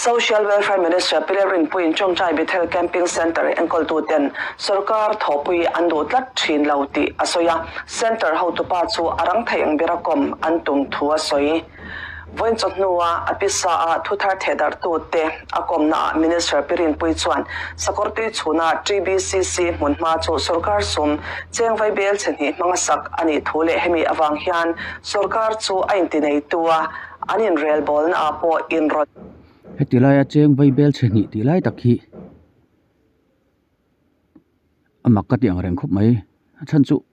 Social Welfare Minister Pi Lalrinpuiin Chawngchai Bethel Camping Centre enkawltuten sawrkar thawhpui an duh tlat thin lo tih a sawi a, Centre hotupa chu a rang thei ang bera kawm an tum thu a sawi. Vawiin chawhnua a pisa-a thuthar thehdarhtute a kawmnaah Minister Pi Rinpui chuan Sakawrtui chhuna TBCC hmunhma chu sawrkar sum cheng vaibel chhe hnih hmanga sak a nih thu leh hemi avang hian sawrkar chu a intineitu a, an inrelbawlnaah pawh inrawlh. Heti laia cheng vaibel chhe hnih tih lai tak hi a mak ka ti ang reng khawp mai. A chhan chu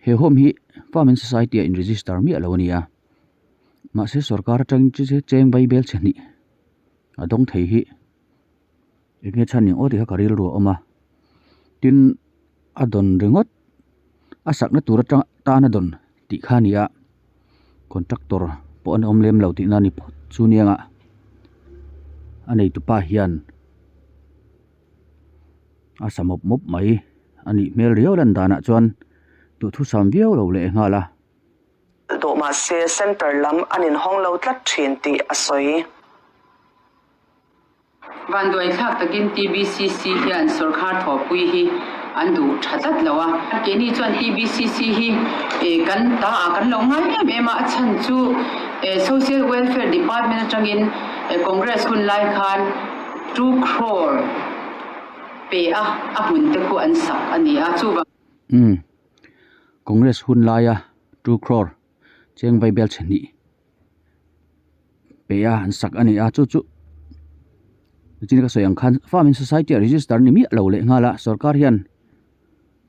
he home hi Farm and Society ah in register miah lo a ni a, mahse sorkar atangin cheng vaibel chhe hnih a dawng thei hi eng nge chhan eng aw tih kha ka rilru a awm a, tin a dawn ringawt a sakna tur atang tan a dawn tih kha a ni a contractor pawh an awm lem lo tihna a ni phawt chu nia a neitupa hian a sa mawp mawp mai a nih hmel riau lan danah chuan duhthusam viau lo leh nghal a. Duh mahse center lam an inhawng lo tlat thin tih a sawi. Vanduaithlak takin TBCC hian sawrkhar thawhpui hi an duh tha tlat lo a. Keini chuan TBCC hi kan ta ah kan lo ngai em em a, a chhan chu Social Welfare Department atangin Congress hun lai khan two crore pe a, a hmun te khu an sak a ni a, chuvang. Umm. Congress hun laia two crore cheng vaibel chhe hnih. Pe a an sak a ni a chu chu nichin ka sawi ang khan farming society ah register ni miah lo leh nghal a sorkar hian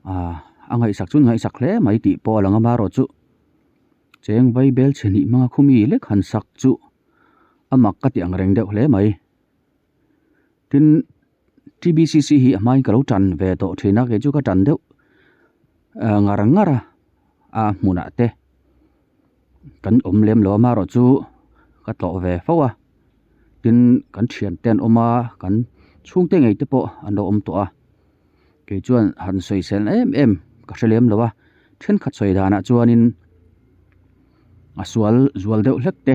ah a ngaihsak chu an ngaihsak hle mai tih pawh a lang a marawh chu cheng vaibel chhe hnih hmanga khumi lek han sak chu a mak ka tih ang reng deuh hle mai tin T_B_C_C hi a hmain ka lo tan ve tawh thin a kei chu ka tan deuh ah ngar ngar a a hmunah te kan awm lem lo a amaherawh chu ka tlawh ve fo a tin kan thian te an awm a kan chhungte ngei te pawh an lo awm tawh a kei chuan han sawisel em em ka hre lem lo a thenkhat sawi danah chuanin a sual zual deuh hlek te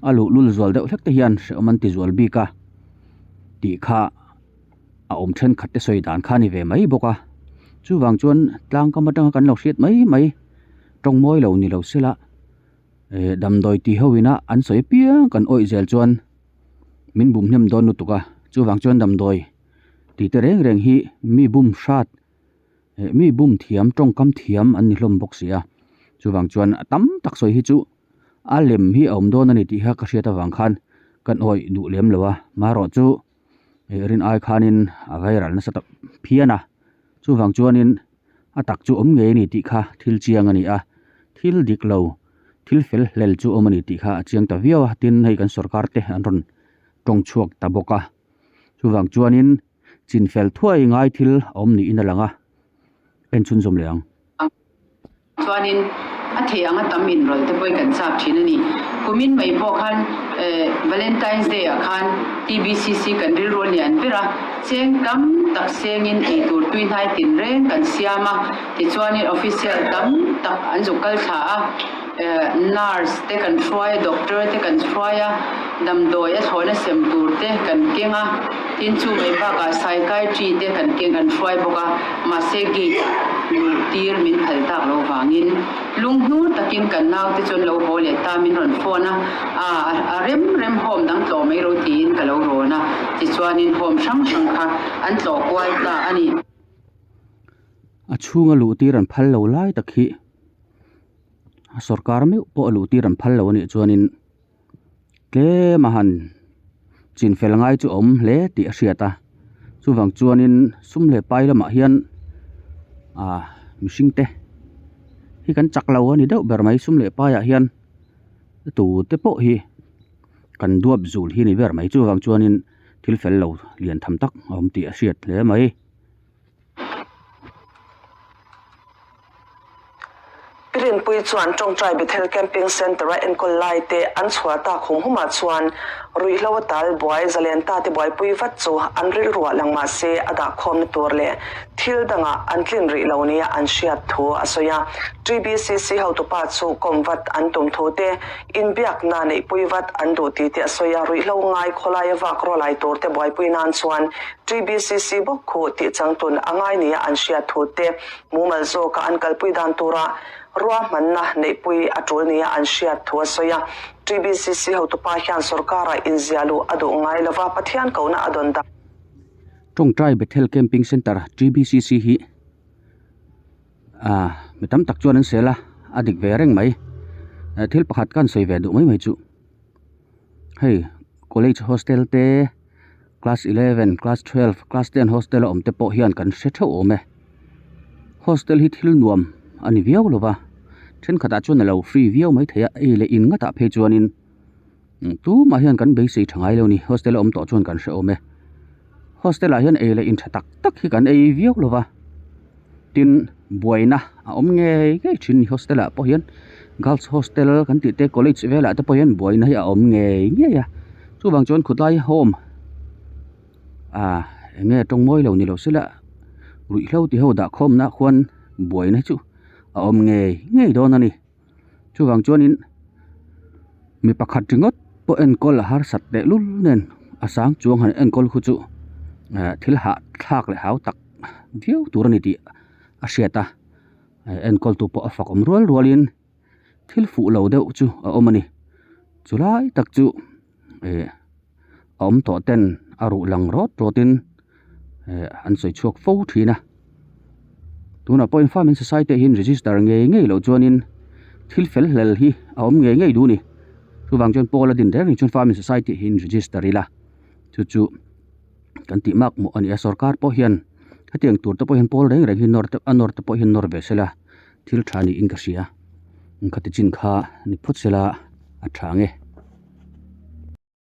a luhlul zual deuh hlek te hian hrehawm an ti zual bik a tih kha a awm thenkhat te sawi dan kha a ni ve mai bawk a chuvang chuan tlang kam atanga kan lo hriat mai mai tawng mawi lo ni lo sela eh damdawi ti ho ina an sawi apiang kan awih zel chuan min bum hnem dawn lutuk a chuvang chuan damdawi tih te reng reng hi mi bum hrat eh mi bum thiam tawngkam thiam an ni hlawm bawk si a chuvang chuan a tam tak sawi hi chu a lem hi a awm dawn a ni tih kha ka hriat avang khan kan awih duh lem lo a marawh chu eh rin ai khanin a viral nasa tak phian a chuvang chuanin a tak chu awm ngei a ni tih kha thil chiang a ni a thil dik lo thil fel hlel chu awm a ni tih kha a chiang ta viau a tin hei kan sorkar te an rawn tawng chhuak ta bawk a chuvang chuanin chin fel thuai ngai thil a awm niin a lang a en chhunzawm leh ang. Chuanin a thei anga tam inrawlh te pawhin kan chak thin a ni. Kumin mai pawh khan Valentine's Day ah khan TBCC kan rilru a lian ber a, cheng tam tak sengin eitur tui hnai tinreng kan siam a, tichuanin official tam tak an zuk kal thla a, nurse te kan hruai a, doctor te kan hruai a, damdawi a thlawhna sem tur te kan keng a, tin chu mai bakah psychiatry te kan keng kan hruai bawk a, mahse gate ah luh tir min phal tak lo vangin lunghnur takin kan naute chuan lo haw leh ta min rawn phone a, a a rem rem home dang tlawh mai ro tiin ka lo rawn a, tichuanin home hrang hrang kha an tlawh kual ta a ni. A chhunga luh tir an phal lo lai tak hi a sorkar meuh pawh a luh tir an phal lo a nih chuanin tlem a han chin fel ngai chu a awm hle tih a hriat a chuvang chuanin sum leh pai lamah hian ah mihring te hi kan chak lo a ni deuh ber mai sum leh paiah hian tu te pawh hi kan duap zul hi a ni ber mai chuvang chuanin thil fel lo lian tham tak a awm tih a hriat hle mai. Rinpuii chuan Tawngtai Bethel Camping Centre-a enkawl laite an chhuah tak hum humah chuan ruihhlo a tal buai zalen ta te buaipui vat chu an rilruah lang mah se a dahkhawmna tur leh thil dangah an tlin rih lo nia an hriat thu a sawi a. TBCC hotupa chu kawm vat an tum thu te, inbiakna neihpui vat an duh tih te a sawi a. Ruihhlo ngai khawlaia vak rawlai tur te buaipui nan chuan TBCC bawk khu tih changtun a ngai nia an hriat thu te Mumal zawka an kalpui dan tura ruahmanna neihpui a tul nia an hriat thu a sawi a. TBCC hotupa hian sorkarah inziah luh a duh ngai lova, Pathian kohna a dawn dan. Tawngtai Bethel Camping Centre, TBCC, hi ah mi tam tak chuan an sel a, a dik ve reng mai. Thil pakhat ka han sawi ve duh mai mai chu hei college hostel te Class 11, Class 12, Class 10 hostel a awm te pawh hian kan hre theuh awm e. Hostel hi thil nuam a ni viau lo va, thenkhatah chuan a lo free viau mai thei a, ei leh in ngatah phei chuanin tumah hian kan beisei tha ngai lo a ni, hostel a awm tawh chuan kan hre awm e. Hostel ah hian ei leh in tha tak tak hi kan ei viau lo va, tin buaina a awm ngei ngei thin a ni hostel ah pawh hian girls hostel kan tih te college velah te pawh hian buaina hi a awm ngei ngei a chuvang chuan khawtlai home ah eng nge tawng mawi lo ni lo sela ruihhlo ti ho dah khawmna khuan buaina hi chu a awm ngei ngei dawn a ni chuvang chuanin mi pakhat ringawt pawh enkawl a harsat teh lul nen a sang chuang han enkawl khu chu eh thil hahthlak leh hau tak viau tur a ni tih a hriat a enkawl tu pawh a fak awm rual rual in thil fuh lo deuh chu a awm a ni chu lai tak chu eh a awm tawh ten a ruh lang rawt rawt in eh an sawi chhuak fo thin a tunah pawh in farming society ah hian register ngei ngei loh chuanin thil fel hlel hi a awm ngei ngei duh a ni chuvang chuan pawl a din reng reng chuan farming society ah hian register ila chu chu kan tih mak mawh a ni a sorkar pawh hian hetiang tur te pawh hian pawl reng reng hi nawr te a nawr te pawh hian nawr ve sela thil tha niin ka hria khati chin kha ni phawt sela a tha ang e.